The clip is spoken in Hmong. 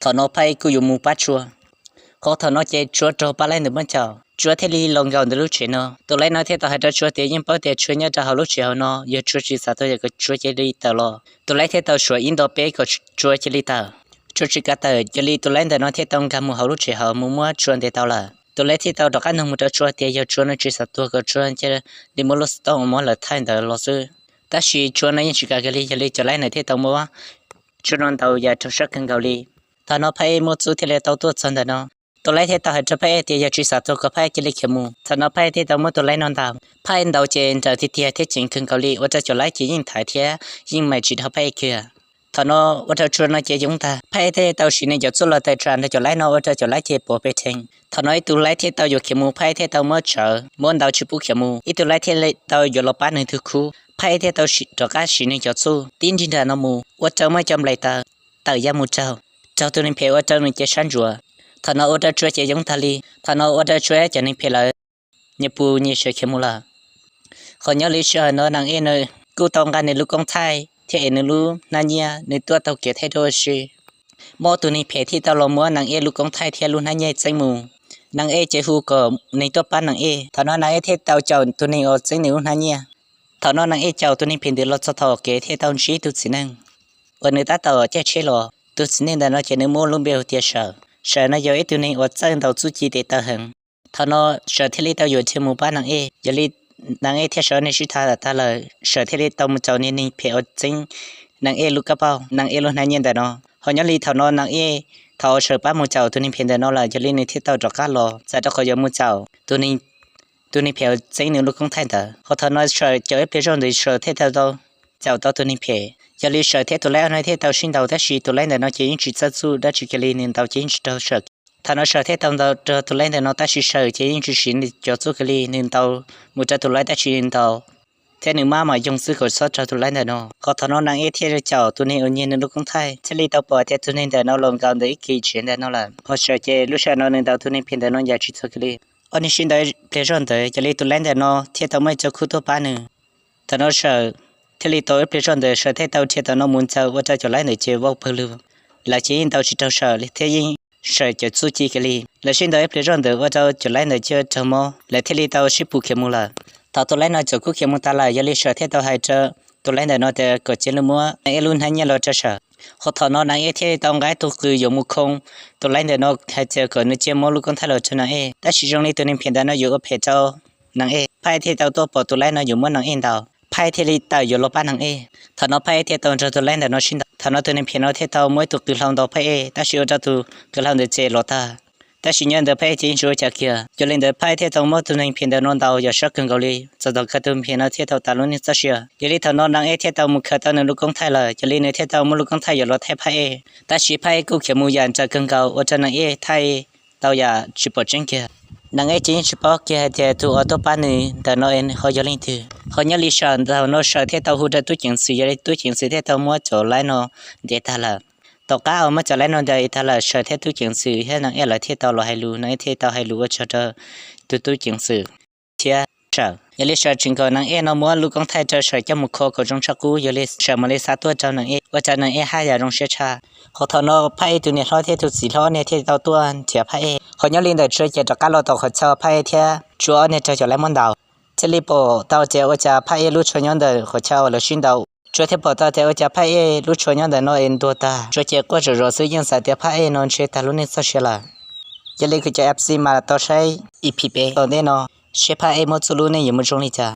Thaum no Phaj Ej kuj yuav mus pab Tsua. Qhov thaum no ces Tsua raug pab laib ntawd muab caum, Tsua thiaj li los nkaum ntawm lub tsev no. Tus laib no thiaj tau hais rau Tsua tias yeej paub tias Tsua nyob rau hauv lub tsev hauv no, yog Tsua tsis xav tuag ces kom Tsua cia li tawm los. Tus laib thiaj tau suav ib nto peb kom Tsua cia li tawm. Tsua tsis kam tawm, cia li tus laib ntawm no thiaj tau nkag mus hauv lub tsev hauv mus muab Tsua ntes tau lawm. Tus laib thiaj tau rov qab nug mus rau Tsua tias yog Tsua no tsis xav tuag kom Tsua cia li muab lub xov tooj uas muab lawv thaij ntawd los xwb. Tab sis Tsua no yeej tsis kam kiag li, yog li cov laib ntawd thiaj tau muab Tsua no ntaus yam raug sab kawg nkaus li. Thaum no Phaj Ej muaj txuj thiaj li tau tuaj txog ntawm no. Tus laib thiaj tau hais rau Phaj Ej tias yog tsis xav tuag kom Phaj Ej cia li khiav mus. Thaum no Phaj Ej thiaj tau muab tus laib no ntaus. Phaj Ej ntaus ces nrawm tiag tiag thiab ceev kawg nkaus li, ua rau cov laib ces yeej thaiv thiab yeej mais tsis dhau Phaj Ej kiag. Thaum no ua rau Tsua no ces yoov tag, Phaj Ej thiaj tau siv nws cov txuj los tawm tsam nrog cov laib no ua rau cov laib ces pov pes rhees. Thaum no ib tug laib thiaj tau yuav khiav mus, Phaj Ej thiaj tau muab tsawv muab ntaus tsis pub khiav mus. Ib tug laib thiaj tau yuav los pab nws tus khub, Phaj Ej thiaj tau rov qab siv nws cov txuj tib nrig nram no mus, ua rau muaj cov nplaim taws tawm ya mus raug, raug tus neeg phem ua rau nws cev sab ntsuav. Thaum no ua rau Tsua ces yoov tag li. Thaum no ua rau Tsua cov neeg phem lawv nyias pus nyias sawv khiav mus lawm. Qhov nyob li sij hawm no Naj Ej no kuj tau nqa nws lub koob thaij thiab es nws lub hnab nyiaj, nws tuaj taug kev thaij duab ua si. Muaj tus neeg phem thiaj tau los muab Naj Ej lub koob thaij thiab lub hnab nyiaj txeeb mus. Naj Ej ces hu kom neeg tuaj pab Naj Ej. Thaum no Naj Ej thiaj tau caum tus neeg uas txeeb nws lub hnab nyiaj. Thaum no Naj Ej caum tus neeg phem ntawd los txog tom kev thiaj tau ntsib ib tug txiv neej uas nws tab tom caij tsheb los. Tus txiv neej ntawm no ces nws muaj lub npe hu tias Sawm. Sawm no yog ib tug neeg uas txawj ntaus txuj ci tes taw heev. Thaum no Sawm thiaj li tau yuav dhia mus pab Naj Ej, yog li Naj Ej thiab Sawm nej sib tham tag lawm, Sawm thiaj li tau mus caum niag neeg phem uas txeeb Naj Ej lub kab pauj, Naj Ej lub hnab nyiaj ntawm no. Ho nyob li thaum no Naj Ej, thaum uas Sawm pab mus caum tus neeg phem ntawm no lawm, yog li nws thiaj tau rov qab los txav rau qhov yuav mus caum tus neeg phem uas txeeb nws lub koob thaij ntawd. Ho thaum no Sawm caum ib pliag zoj ntawd Sawm thiaj tau caum tau tus neeg phem. Yog li Sawm thiab tus laib no thiaj tau sib ntaus, tab sis tus laib ntawm no ces yeej tsis txawj txuj dab tsi kiag li, nws ntaus ces yeej tsis raug Sawm. Thaum no Sawm thiaj tau ntaus raug tus laib ntawm no, tab sis Sawm ces yeej tsis siv nws cov txuj kiag li, nws ntaus mus rau tus laib tab sis nws ntaus thiab nws mab mam yoog xwb kom txhob raug tus laib ntawm no. Ho thaum no Naj Ej thiaj caum tus neeg uas nyiag nws lub koob thaij, thiaj li tau pom tias tus neeg ntawm no los nkaus ntawm ib ke tsev ntawm no lawm. Ho Sawm ces lub sij hawm no nws ntaus tus neeg phem ntawm no yam tsis txog kiag li. Ob neeg sib ntaus ib pliag zoj ntawd, yog li tus laib ntawm no thiaj tau muaj ib co khub tuaj pab nws. Thaum no Sawm thiaj li tau ib pliag zoj ntawd Sawm thiaj tau dhia tom no mus ntxaws ua rau cov laib ntawd ces vau pawg lug, lawv ces yeej ntaus tsis raug Sawm li thiab yeej Sawm cov txuj ci kiag li. Lawv sib ntaus ib pliag zoj ntawd ua rau cov laib ntawd cia li raug mob, lawv thiaj li tau sib pus khiav mus lawm. Thaum tus laib no caum khub khiav mus tas lawm, yog li Sawm thiaj tau hais rau tus laib ntawm no tias kom cia li muab Naj Ej lub hnab nyiaj los rau Sawm. Ho thaum no Naj Ej thiaj tau nqa ib tug qws yuav mus khoo tus laib ntawm no hais tias kom nws cia li muab lub koob thaij los rau Naj Ej. Tab sis zoo li tus neeg phem ntawm no yuav ua phem rau Naj Ej, Phaj Ej thiaj tau tuaj pom tus laib no yuav muab Naj Ej ntaus, Phaj Ej thiaj li tawm yuav los pab Naj Ej. Thaum no Phaj Ej thiaj tau nrog tus laib ntawm no sib ntaus. Thaum no tus neeg phem no thiaj tau muab ib tug qws hlau ntaus Phaj Ej, tab sis ua rau tus qws hlau ntawd ces los tag. Tab sis nyob ntawd Phaj Ej ces yeej tsis ua cas kiag. Yog li ntawd Phaj Ej thiaj tau muab tus neeg phem ntawm no ntaus yam sab kawg nkaus li, txog thaum kawg tus neeg phem no thiaj tau tas lub neej txoj sia. Yog li thaum no Naj Ej thiaj tau mus khaws tau nws lub koob thaij lawm, yog li nws thiaj tau muab lub koob thaij yuav los thaij Phaj Ej, tab sis Phaj Ej kuj khiav mus yam nrawm kawg nkaus ua rau Naj Ej thaij tau yam tsis pom tseeb kiag. Naj Ej ces yeej tsis paub kiag hais tias tus uas tuaj pab nws ntawm no ho yog leej twg. Ho nyob li Sawm, thaum no Sawm thiaj tau hu rau tub ceev xwm, yog li tub ceev xwm thiaj tau muab cov laib no ntes tag lawm. Tom qab uas muab cov laib no ntes tag lawm, Sawm thiab tub ceev xwm thiab Naj Ej lawv thiaj tau los hais lus, Naj Ej thiaj tau hais lus ua tsaug rau tus tub ceev xwm thiab Sawm. Yog li Sawm tseem kom Naj Ej no muab lub koob thaij rau Sawm coj mus kho kom zoo tshaj qub, yog li Sawm mam li xa tuaj rau Naj Ej, ua rau Naj Ej haj yam zoo siab tshaj. Ho thaum no Phaj Ej tus niam hlob thiab tus txiv hlob ne thiaj tau tuaj nrhiav Phaj Ej. Ho nyob li ntawm Tsua ces rov qab los tom qhov chaw Phaj Ej thiab Tsua ob niag raug cov laib muab ntaus, thiaj li pom tau tias ua cas Phaj Ej lub tsho nyob ntawm qhov chaw uas lawv sib ntaus. Tsua thiaj pom tau tias ua cas Phaj Ej lub tsho nyob ntawm no es ntuag tag. Tsua ces quaj zom zaws xwb, yeej xav tias Phaj Ej no ntshe tag lub neej txoj sia lawm. Yog li kuv cov F C mas tau saib E P peb tom ntej no, seb Phaj Ej muaj txuj lub neej yuav mus zoo li cas.